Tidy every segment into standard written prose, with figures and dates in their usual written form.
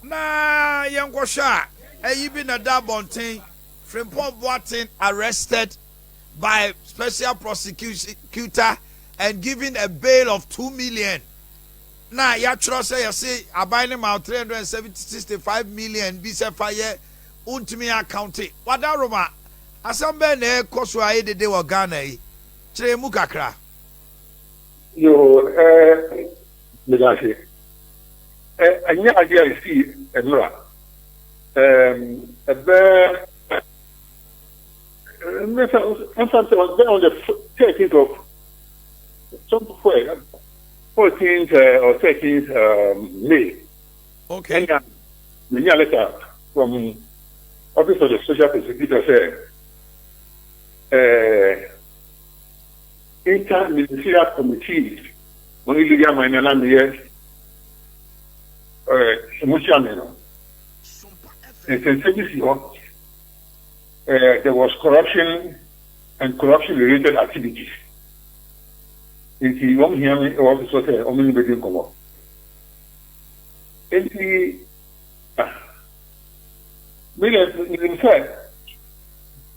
Na yɛnkɔhwɛ a, ɛyi bi na ɛda abɔnten, Frimpong Boateng arrested by special prosecutor and given a bail of 2 million. Na yɛatwerɛ sɛ yɛse aban ne ma 365 million bi sɛ fa yɛ wontumi account. Wada Roma, asɛm bɛn na ɛkɔ so a ɛdede wɔ Ghana yi? Kyerɛ mu kakra. Yo, medase. Ɛnyɛ adeɛ a ɛsii nnora. Ɛbɛ mfa sɛ on the 13th of somewhere 14th or 13th May. Ɛna menya letter from Office of the Special Prosecutor sɛ inter-ministerial committee on illegal mining na meyɛ emu chairman no. Nsɛnsɛm bi si hɔ. There was corruption and corruption related activities. Nti wɔn hia mi wɔ office hɔ sɛ wɔn ne bɛdi nkɔmɔ. Nti mi de nim sɛ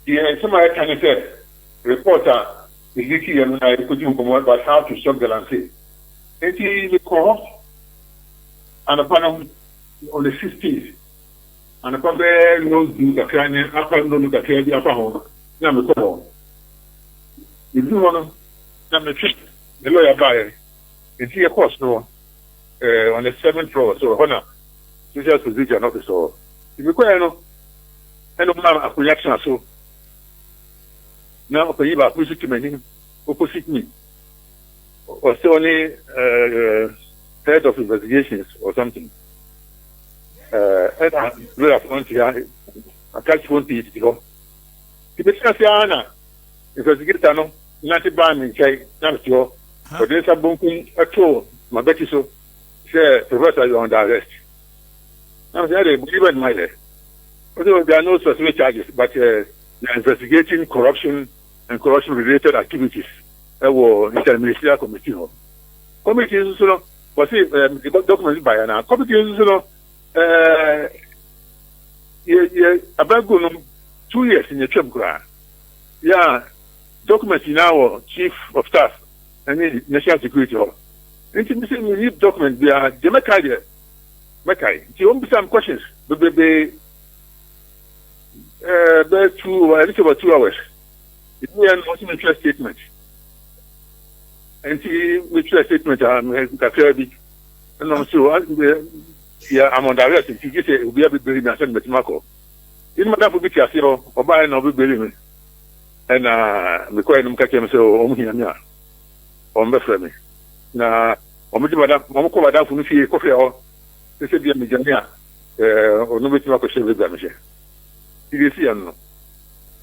deɛ nsɛm a yɛka ne sɛ report a ɛleak yɛ no na yɛkɔdi nkɔmɔ about how to stop galamsey. Nti mekɔ hɔ anɔpa no on the 16th, anɔpa bɛyɛ 10 kakra ne afa nnonu kakra bi afa ho na mekɔ hɔ. Edu hɔ no na metwe ne lawyer baeɛ, nti yɛkɔɔ soro on the seventh floor, so hɔ na special prosecutor office hɔ. Nti mekɔɛ no, ɛna ɔmaa akonnwa tena so na ɔpanyin baako nso te m'anim opposite me. Ɔsɛ ɔne head of investigations or something. Ɛna lawyer fo nti ha, akrakyefoɔ nti tete hɔ. Nti bɛtena ase ara na investigator no nante baa me nkyɛn na mete hɔ. Ɔde nsa bonkum ɛtoo m'abati so sɛ, "Professor, you are under arrest." Na sɛ ɛde bɔne bɛ nma yɛ? Ɔsɛ there are no specific charges, but they are investigating corruption and corruption related activities ɛwɔ interministerial committee hɔ. Committee nso so no, wɔsi document ba yɛ na committee nso so no, yɛ abagu no 2 years nyɛ twam koraa yɛ a document nyinaa wɔ chief of staff ɛne national security hɔ. Nti mi sɛ mi ni document biara deɛ, mɛkae deɛ mɛkae. Nti wɔn bisa mi questions bebrebe bɛyɛ two, ɛne sɛ about 2 hours. Ebi yɛ no, wɔsi mi twerɛ statement. Nti mi twerɛ statement a kakra bi, ɛna wɔn so yɛ I'm under arrest, nti gye sɛ obi abɛbail mi asɛ mɛtumi akɔ. Yìí madamfo bi te ase hɔ, ɔbaa yɛ na ɔbɛbail mi, ɛna mekɔɛ no mu ka kyerɛ mi sɛ ɔmo hia mi a, ɔmo bɛfrɛ mi. Na ɔmo de madam, ɔmo kɔ madamfo no fie kɔfɛ hɔ sɛ bia megyane a, ɔno bɛtumi akɔhyɛ baabi a mehyɛ. Ti de esi yɛ no.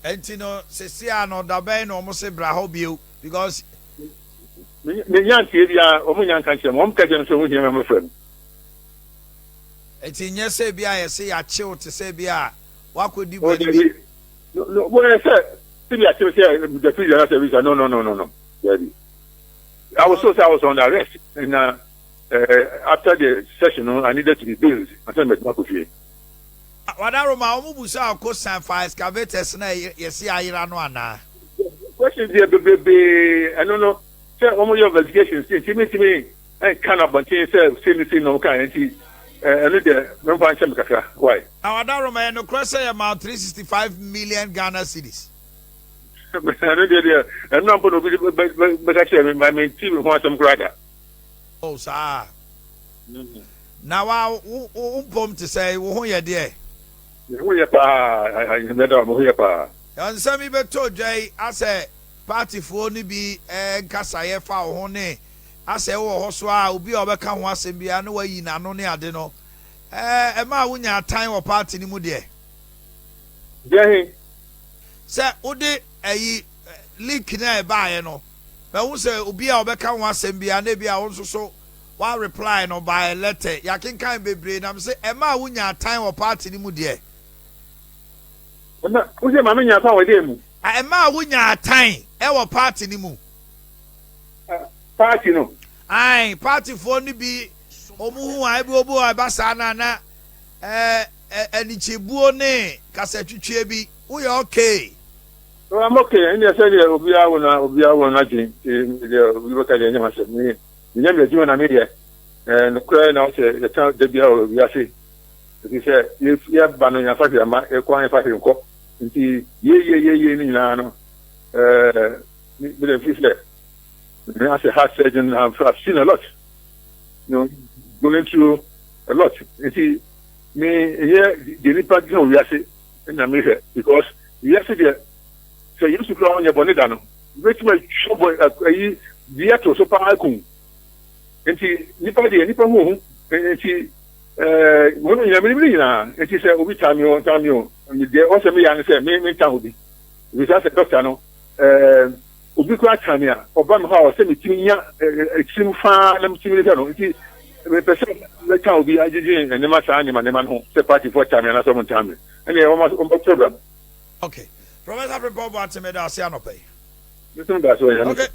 Nti no sisi a no, dabɛn na ɔmo se bra hɔ bio? Because menya ntie bia, ɔmo nya nka nkyerɛ mi. Ɔmo ka kyerɛ mi sɛ ɔmo hia mi a, ɔmo frɛ mi. Nti nyɛ sɛ bi a yɛse yɛakyew te sɛ bi a wakɔdi O bɔne bi? Dabi, no, wɔyɛ sɛ síbi akyew sɛ the prison service. No, no, no, no, no, dabi. I was so say I was under arrest and after the session no, I needed to be bailed ansa na mɛtuma kɔ fie. Wadaroma, ɔmo bu sɛ ɔkɔ san fa excavators na yɛse ayera no anaa? Questions yɛ bebrebe. Ɛno no sɛ wɔn yɛ investigation si nti mi ɛnka na abɔnten sɛ sei ne sei na wɔn ka, nti ɛno deɛ mɛmfa nkyɛn mi kakra why. Na wadaroma, yɛ nokorɛ sɛ yɛ ma 365 million Ghana cedis? Ɛno deɛ ɛno na mpo na obi bɛka kyerɛ mi ma mi ti mi ho asɛm koraa da. Oh, saa na wa wo mpom te sɛ wo ho yɛ deɛ? Mi ho yɛ paa, mɛda mi ho yɛ paa. Nsɛm yi bɛtɔ dwa yi, asɛ partyfoɔ no bi nkasaeɛ fa wo ho ne asɛ wowɔ hɔ so a, obi a ɔbɛka ho asɛm biara na wayi n'ano ne ade no, ɛma a wonya atan wɔ party no mu deɛ? Deɛ he? Sɛ wode ɛyi leak na ɛbaeɛ no, bɛhu sɛ obi a ɔbɛka ho asɛm biara na ebi a wo nso so wa reply no by letter, yɛakenkan bebree nam sɛ ɛma a wonya atan wɔ party no mu deɛ? Ɛna wosɛ maame nya kwan wɔ deɛ mu? Ɛma a wonya atan ɛwɔ party no mu. Party no? Ae, partyfoɔ no bi, ɔmo hu a ebi obi wɔ ɛba saa na. Ɛɛ anikyebuo ne kasatwitwie bi, woyɛ okay? Oh, I'm okay. Ɛndeɛ sɛdeɛ obiara wɔ na obiara wɔ n'adwene nti deɛ obi bɛka deɛ ɛnyɛ m'asɛm. Me menyɛ me adwuma na meyɛ. Ɛɛ nokorɛ na ɔsɛ yɛka da biara wɔ wiase. Ɛfiri sɛ yɛba no yɛmfa hwee amma, yɛkɔ a yɛmfa hwee nkɔ. Nti yei yei yei yei no nyinaa no ɛɛ me deɛ mfiri sɛ me as a heart surgeon I've, I've seen a lot. You know, going through a lot. Nti me ɛnyɛ deɛ nipa gyina wɔ wiase na mehwɛ because wiase deɛ sɛ Yesu kura ɔnyɛ bɔne da no bɛtumi atwa bɔ ayi bi ato so paa kum. Nti nipa deɛ nipa hu hu nti ɛɛ wɔn nyinaa menim ne nyinaa nti sɛ obi taa mi o ntaa mi o deɛ ɔsɛ mi yɛ ano sɛ me me ntaa obi ebisa sɛ dɔkta no ɛɛ obi kura taa mi a ɔba mi hɔ a ɔsɛ mi tumi nya ɛɛ etirim faa na mi tumi hwɛ no nti mepɛ sɛ mɛka obi agyegye nneɛma saa nneɛma nneɛma no ho sɛ party foɔ taa mi anaasɛ ɔmo ntaa mi ɛnna wɔn wɔn bɛ program. Okay, Professor Frimpong Boateng, meda ase anɔpa yi. Mesom da so, Onyame. Okay.